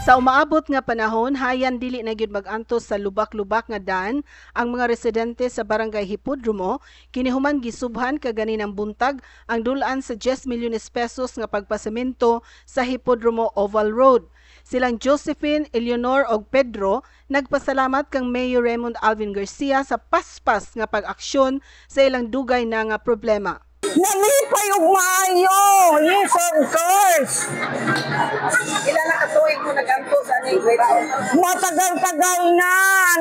Sa umaabot nga panahon, hayan dili na gyud mag-antos sa lubak-lubak nga daan ang mga residente sa Barangay Hipodromo, kini human gisubhan kaganinang buntag ang dul-an sa 10 milyones pesos nga pagpasemento sa Hipodromo Oval Road. Silang Josephine, Eleonor og Pedro nagpasalamat kang Mayor Raymond Alvin Garcia sa paspas nga pag-aksyon sa ilang dugay na nga problema. Nalipay og maayo. Yes, of course. Ila na katuig mo nag-antos ani grade? Matagal-tagal na,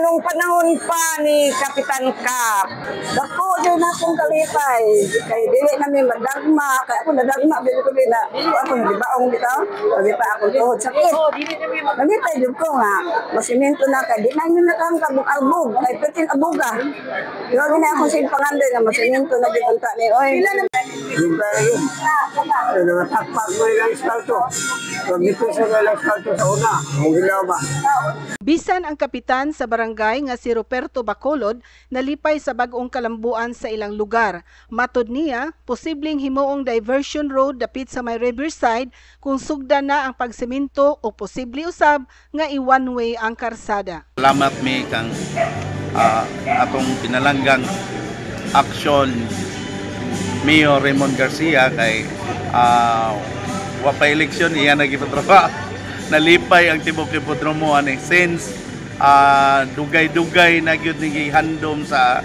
nung panahon pa ni Kapitan Cap. Dako jud na akong kalipay kay dili nami madagma, kay ako nadagma dili ko na ako nadibaong bitaw, sabi pa akong tuhod sakit. Nalipay jud ko nga masimento na kay di na nyo nakang kabog-albog kay pitin abuga. Pero na akong sig pangandoy nga masimento na jud unta ni oy. Yung pera yun. Yung mga takpak mo ilang espalto. Pag dito sa ilang espalto sa una, ang gilaw ba? Bisan ang kapitan sa barangay nga si Roberto Bacolod nalipay sa bag-ong kalambuan sa ilang lugar. Matod niya, posibleng himuong diversion road dapit sa may riverside kung sugdan na ang pagsemento o posible usab nga i-one way ang karsada. Salamat mi kang atong pinalanggang action Mayor Raymond Garcia kay wa pa eleksyon, iya na gipatrabaho. Nalipay ang tibok Hipodromo ani since dugay-dugay na gyud ni gihandom sa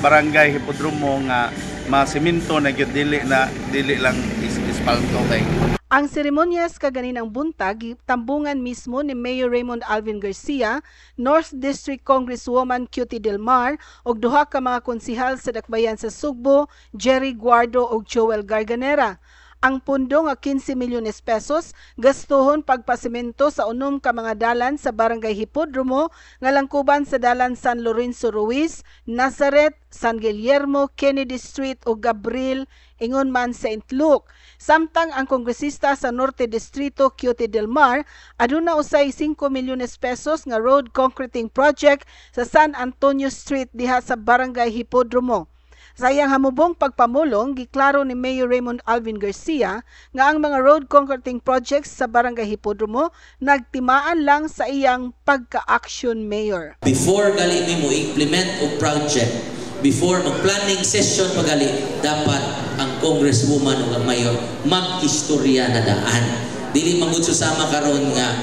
Barangay Hipodromo nga masiminto na gyud, dili na dili lang ispalto kay Ang seremonyas kaganinang buntag, tambungan mismo ni Mayor Raymond Alvin Garcia, North District Congresswoman Cutie Del Mar ug duha ka mga konsihal sa Dakbayan sa Sugbo, Jerry Guardo ug Joel Garganera. Ang pundo nga 15 milyones pesos gastuhon pagpasemento sa unom ka mga dalan sa Barangay Hipodromo nga langkuban sa dalan San Lorenzo Ruiz, Nazaret, San Guillermo, Kennedy Street ug Gabriel, ingon man St. Luke. Samtang ang kongresista sa Norte Distrito Cutie Del Mar aduna usay 5 milyones pesos nga road concreting project sa San Antonio Street diha sa Barangay Hipodromo. Sa iyang hamubong pagpamulong, giklaro ni Mayor Raymond Alvin Garcia nga ang mga road concreting projects sa Barangay Hipodromo nagtimaan lang sa iyang pagka-action mayor. Before gali mi mo implement og project, before mag-planning session pagali, dapat ang congresswoman o ang mayor mag-istorya na daan. Dili man gud susama karon nga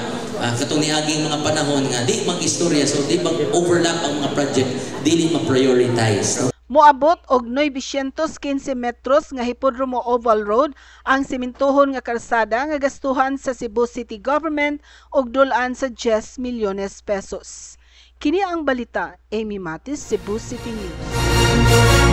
katong niaging mga panahon nga di mag-istorya, so di mag-overlap ang mga project, dili ma-prioritize. Moabot og 915 metros nga Hipodromo Oval Road ang simintuhon nga karsada nga gastuhan sa Cebu City Government og dul-an sa 10 milyones pesos. Kini ang balita, Amy Matis, Cebu City News.